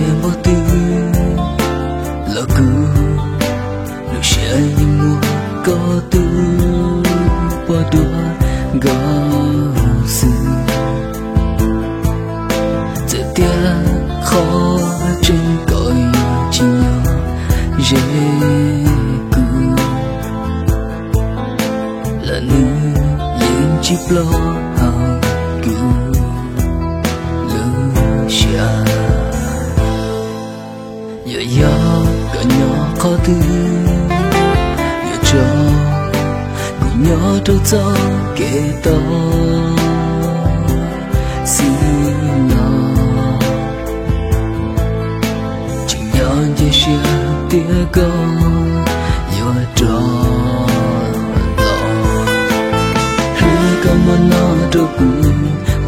Npaum twg los kuv lub siab yeej muaj koj tus poj duab nkauj xwb. Txawm tias qhov tseeb koj yuav tsis nyob ze kuv, los nws yeej tsis plob hauv kuv lub siab. Yog, yog koj nyob qhov twg, yuav tso kuv nyob rau txoj kev toj xwb no. Tseem nyob nce siab tias koj yuav rov los. Hlub koj muab noj rau kuv,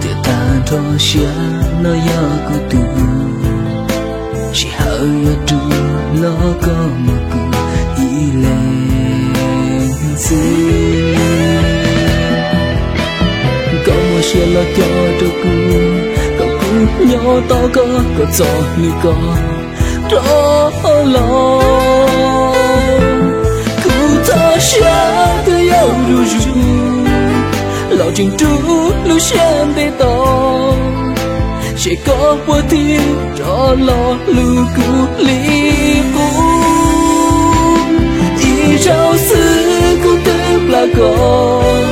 thiaj tag nrho siab no yog kuv tus. Sij hawm yuav rub los koj muab kuv ib leeg xwb. Koj muab siab los coj rau kuv, kom kuv nyob tos koj, koj txom nyem koj rov los. Kuv txoj sia twb yuav zuj zus, los tseem rub lub siab ntev tos, seb koj puas tig rov los hlub kuv li qub. Ib zaug xwb kuv twb plam koj,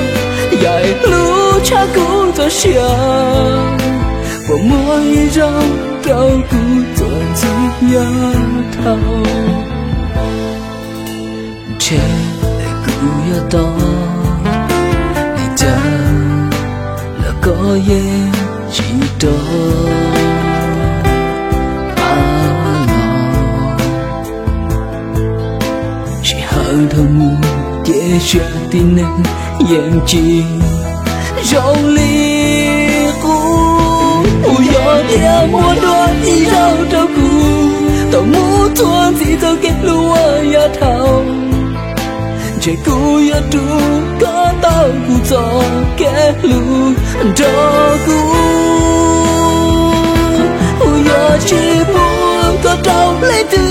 yam hlub tshaj kuv txoj sia, puas muaj ib zaug rau kuv txuas ntxiv yav dhau? Ntshe kuv yuav tos li cas los koj yeej tsis rov qab los. Sij hawm dhau mus ces siab tib neeg yeej tsis zoo li qub. Kuv yog tias muaj dua ib zaug rau kuv, tau mus txuas ntxiv txoj kev hlub uas yav dhau. Ntshe kuv yuav rub koj tau kuv txoj kev hlub nrog kuv. Kuv yuav tsis muab koj rau leej twg,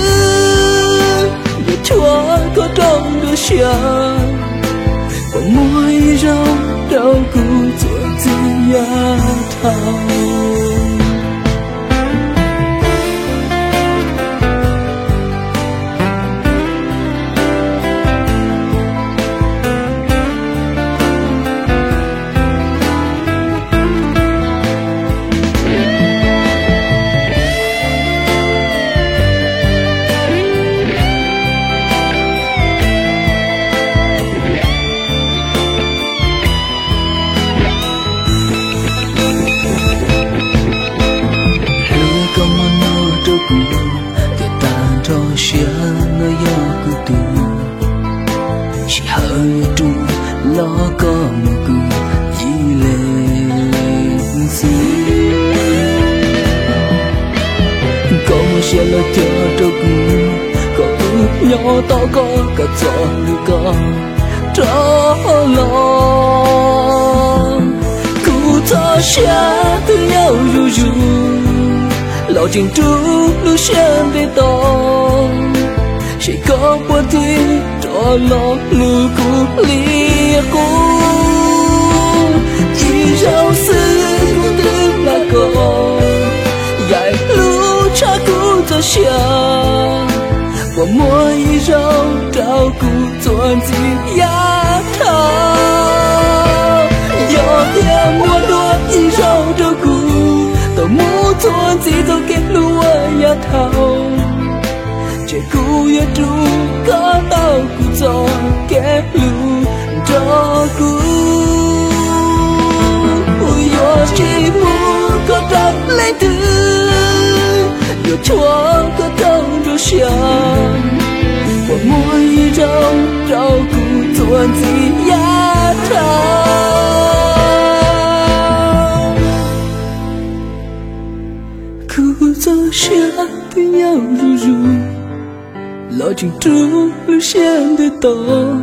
yuav tshuav koj rau nruab siab, kom muaj ib zaug rau kuv txuas ntxiv yav dhau. Hlub koj muab noj rau kuv, thiaj tag nrho siab no yog kuv tus. Sij hawm yuav rub los koj muab kuv ib leeg xwb. Koj muab siab los coj rau kuv, kom kuv nyob tos koj, koj txom nyem koj rov los. Kuv txoj sia twb yuav zuj zus, los tseem rub lub siab ntev tos, seb koj puas tig rov los hlub kuv li qub. Ib zaug xwb kuv twb plam koj, yam hlub tshaj kuv txoj sia, puas muaj ib zaug rau kuv txuas ntxiv yav dhau? Yog tias muaj dua ib zaug rau kuv, tau mus txuas ntxiv txoj kev hlub uas yav dhau, ntshe kuv yuav rub koj tau kuv txoj kev hlub nrog kuv. Kuv yuav tsis muab koj rau leej twg, yuav tshuav koj rau nruab siab, puas muaj ib zaug rau kuv txuas ntxiv yav dhau? Kuv txoj sia twb yuav zuj zus, los tseem rub lub siab ntev tos,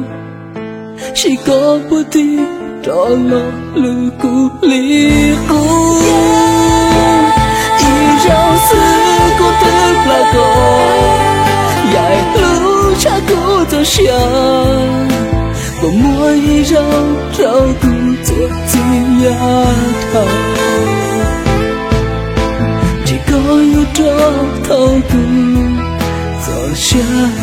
seb koj puas tig rov los hlub kuv li qub. Ib zaug xwb kuv twb Siab puas muaj ib zaug rau tus txuas txij yav dhau, ces koj yuav rov thov tus txoj sia.